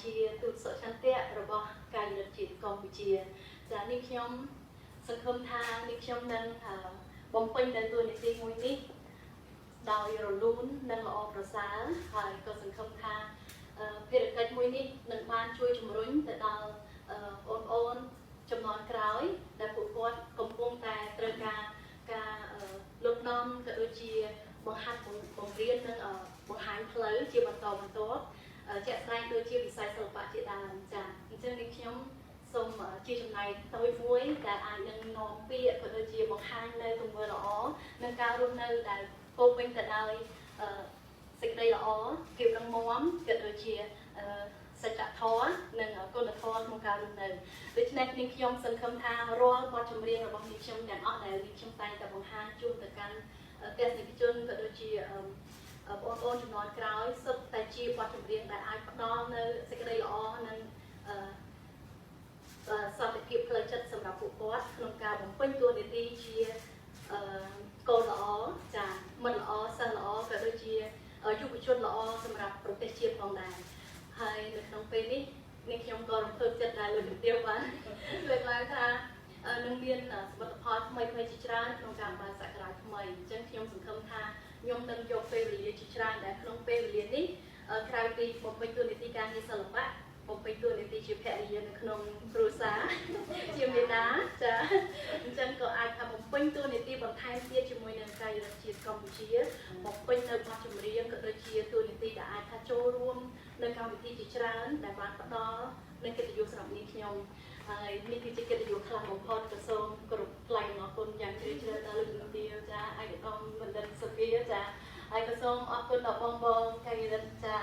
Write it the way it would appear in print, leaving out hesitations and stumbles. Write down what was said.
ជាទូតសុឆន្ទៈរបស់កាយរដ្ឋជាតិកម្ពុជាចានេះខ្ញុំសង្ឃឹមថានេះខ្ញុំនឹងបំពេញនៅតួនាទីមួយនេះដោយរលូននិងល្អប្រសើរហើយក៏សង្ឃឹមថាភារកិច្ចមួយនេះនឹងបានជួយជំរុញទៅដល់បងប្អូនជំនាន់ក្រោយដែលពួកគាត់កំពុងតែត្រូវការការលុបនាំក៏ដូចជាបង្ហាត់បង្រៀននិងបង្ហាញផ្លូវជាបន្តបន្ទាប់ជាក់ស្ដែងដូចជាវិស័យសិល្បៈជាដើមចាអញ្ចឹងនេះខ្ញុំសូមជាចំណែកតូចមួយដែលអាចនឹងនាំពាក្យក៏ដូចជាបង្ហាញនៅទង្វើល្អនិងការរស់នៅដែលពោពេញទៅដោយសេចក្តីល្អភាពរឹងមាំក៏ដូចជាសច្ចធម៌និងគុណធម៌ក្នុងការរស់នៅដូច្នេះនាងខ្ញុំសង្ឃឹមថារាល់បទចម្រៀងរបស់នាងខ្ញុំទាំងអស់ដែលនាងខ្ញុំតែងតែបង្ហាញជូនទៅកាន់ទស្សនិកជនក៏ដូចជាបងប្អូនជំនាន់ក្រោយសុទ្ធតែជាបទចម្រៀងដែលអាចផ្ដល់នៅសេចក្តីល្អនិងសន្តិភាពផ្លូវចិត្តសម្រាប់ពួកគាត់ក្នុងការបំពេញតួនាទីជាកូនល្អចាមិត្តល្អសិស្សល្អក៏ដូចជាយុវជនល្អសម្រាប់ប្រទេសជាតិផងដែរហើយនៅក្នុងពេលនេះនេះខ្ញុំក៏រំភើបចិត្តដែលលោកជំទាវបានលើកឡើងថានឹងមានសមិទ្ធផលថ្មីថ្មីជាច្រើនក្នុងការបើកសក្តារថ្មីអញ្ចឹងខ្ញុំសង្ឃឹមថាខ្ញុំនឹងយកពេលវេលាជាច្រើនដែលក្នុងពេលវេលានេះក្រៅពីបំពេញតួនាទីការងារសិល្បៈបំពេញតួនាទីជាភរិយានៅក្នុងគ្រួសារជាមេដាចាអញ្ចឹងក៏អាចថាបំពេញតួនាទីបន្ថែមទៀតជាមួយនឹងកាយរដ្ឋជាតិកម្ពុជាបំពេញនៅបទចម្រៀងក៏ដូចជាតួនាទីដែលអាចថាចូលរួមនៅកម្មវិធីជាច្រើនដែលបានផ្ដល់នៅកិត្តិយសសម្រាប់នាងខ្ញុំហើយនេះគឺជាកិត្តិយសខ្លាំងបំផុតក៏សូមគោរពថ្លែងអំណរគុណយ៉ាងជ្រាលជ្រៅដល់លោកជំទាវចាឯកឧត្តមបណ្ឌិតសុគាចាហើយក៏សូមអរគុណដល់បងបងកាយរដ្ឋចា